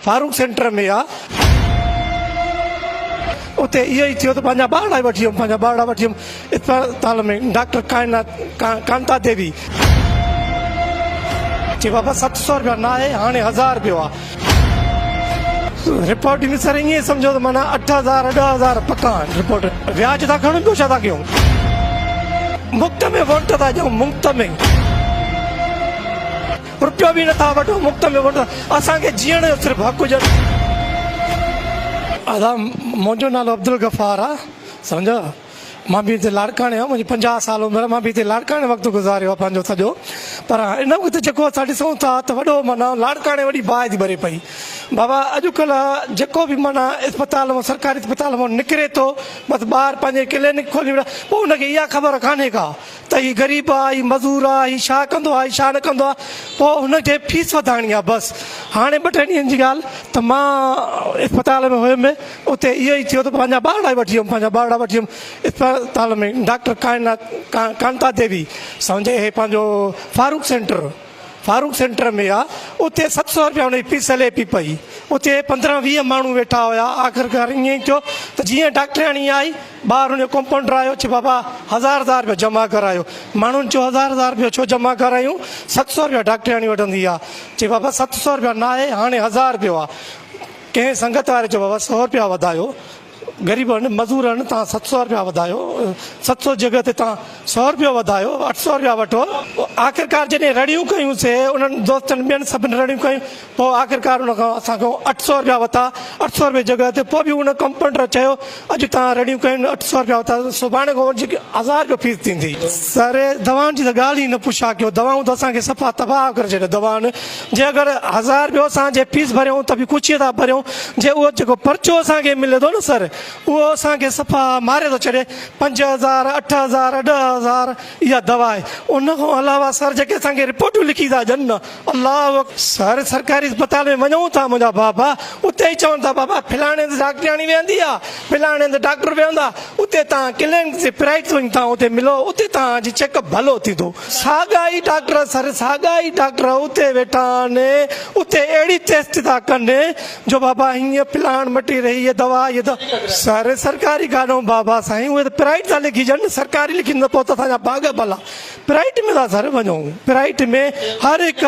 Farooq centre ۾ آ اتي اهو ئي ٿيو ته پنهنجا ٻارڙا وٺي ويم پنهنجا ٻارڙا وٺي ويم اسپتال ۾ ڊاڪٽر ڪائنات ڪانتا ديوي چي بابا 700 روپيا ناهي هاڻي 1000 رپيو آ رپورٽ ڏني سر ائين سمجهو ته معنيٰ 8000 10000 پڪا آهن رپورٽ وياج ٿا کڻون ٻيو ڇا ٿا ڪيون مفت ۾ ووٽ ٿا ڏيون مفت ۾ رپيو به نٿا وٺو مفت ۾ ووٽ اسان کي جيئڻ جو صرف حق هجن. ادا منهنجو نالو عبدالغفار آ سمجهو مان به هتي لاڙڪاڻي آ منهنجي 50 سال عمر مان به هتي لاڙڪاڻي وقت گذاريو آ پنهنجو سڄو پر ان وقت جيڪو اسان ڏسون ٿا ته وڏو معنيٰ لاڙڪاڻي وڏي باهه ٿي ٻري پئي بابا اڄڪلهه جيڪو به معنيٰ اسپتال مان سرڪاري اسپتال مان نڪري ٿو بس ٻاهر پنهنجي ڪلينڪ کولي ويٺا پوء ان کي اها خبر ڪانهي ڪا ته هي غريب آ، هي مزور آ، هي ڇا ڪندو آ، هي ڇا نه ڪندو آ، پوء هن کي فيس وڌائڻي آ بس. هاڻي ٻه ٽي ڏينهن جي ڳالهه ته مان اسپتال ۾ هيم، اتي اهو ئي ٿيو ته پنهنجا ٻارڙا وٺي ويم، پنهنجا ٻارڙا وٺي ويم اسپتال ۾ ڊاڪٽر ڪائنات ڪانتا ديوي سمجهه هي پنهنجو فاروق سينٽر فاروق سينٽر ۾ آ، اتي 700 رپيا هن جي فيس هلي پئي پئي، اتي 15 20 ماڻهو ويٺا هيا، آخرڪار ائين ئي ٿيو ته جيئن ڊاڪٽرياڻي آئي، ٻاهر ان جو ڪمپائونڊر آيو چي بابا هزار هزار رپيا جمع ڪرايو ماڻهن چيو هزار هزار رپيا ڇو جمع ڪرايون 700 رپيا ڊاڪٽرياڻي وٺندي آ چي بابا 700 رپيا ناهي هاڻي هزار رپيو آ ڪنهن سنگت واري چيو بابا 100 رپيا وڌايو غريب آهن مزور آهن تان 700 رپيا وڌايو 700 جڳهه تي تان 100 رپيو وڌايو 800 رپيا وٺو آخرڪار جڏهن رڙيون ڪيون سي انهن دوستن ٻين سڀن رڙيون ڪيون پوء آخرڪار ان کان اسان کان 800 رپيا ورتا، 800 رپئي جي جڳهه تي پوء به ان ڪمپائونڊر چيو اڄ توهان رڙيون ڪيون 800 رپيا ورتا سڀاڻي کان جيڪي 1000 رپيو فيس ٿيندي. سر دوائن جي ته ڳالهه ئي نه پڇا ڪيو دوائون ته اسان کي صفا تباهه ڪري ڇڏيو دوائن جي اگر 1000 رپيو اسان جي فيس ڀريون ته به خوشيء سان ڀريون جي اهو جيڪو پرچو اسان کي ملي ٿو نه سر اهو اسان کي صفا ماري ٿو ڇڏي 5000 8000 10000 اها دوا آهي ان کان علاوه سر جيڪي اسان کي رپورٽون لکي ٿا ڏين نه الله اڪبر سر سرڪاري اسپتال ۾ وڃون ٿا منهنجا بابا اتي ئي چون ٿا بابا فلاڻي هنڌ ڊاڪٽرياڻي ويهندي آ فلاڻي هنڌ ڊاڪٽر ويهندا اتي توهان ڪلينڪ تي پرائيوٽ وڃي توهان اتي ملو اتي توهان جي چيڪ اپ ڀلو ٿيندو ساڳا ئي ڊاڪٽر سر ساڳا ئي ڊاڪٽر اتي ويٺا آهن اتي اهڙي ٽيسٽ ٿا ڪن جو بابا هيئن فلاڻ مٽي رهي هي دوا هي دوا سر سرڪاري ڪانو بابا سائين اهي ته پرائيوٽ ٿا لکي ڏين سرڪاري لکين ته پوء ته اسان جا ڀاڳ ڀلا پرائيوٽ ۾ ٿا سر وڃون پرائيوٽ ۾ هر هڪ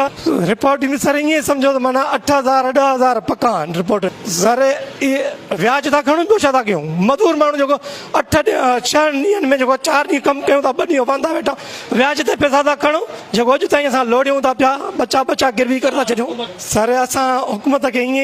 رپورٽ ۾ سر ائين سمجهو ته معنيٰ 8000 10000 پڪا آهن رپورٽ سر اهي وياج ٿا کڻون ٻيو ڇا ٿا ڪيون مزور ماڻهو جيڪو اٺ ڇهن ڏينهن ۾ جيڪو چار ڏينهن ڪم ڪيون ٿا ٻه ڏينهن واندا ويٺا وياج تي پئسا ٿا کڻون جيڪو اڄ تائين اسان لوڙيون ٿا پيا ٻچا ٻچا گروي ڪري ٿا ڇڏيون سر اسان حڪومت کي ائين.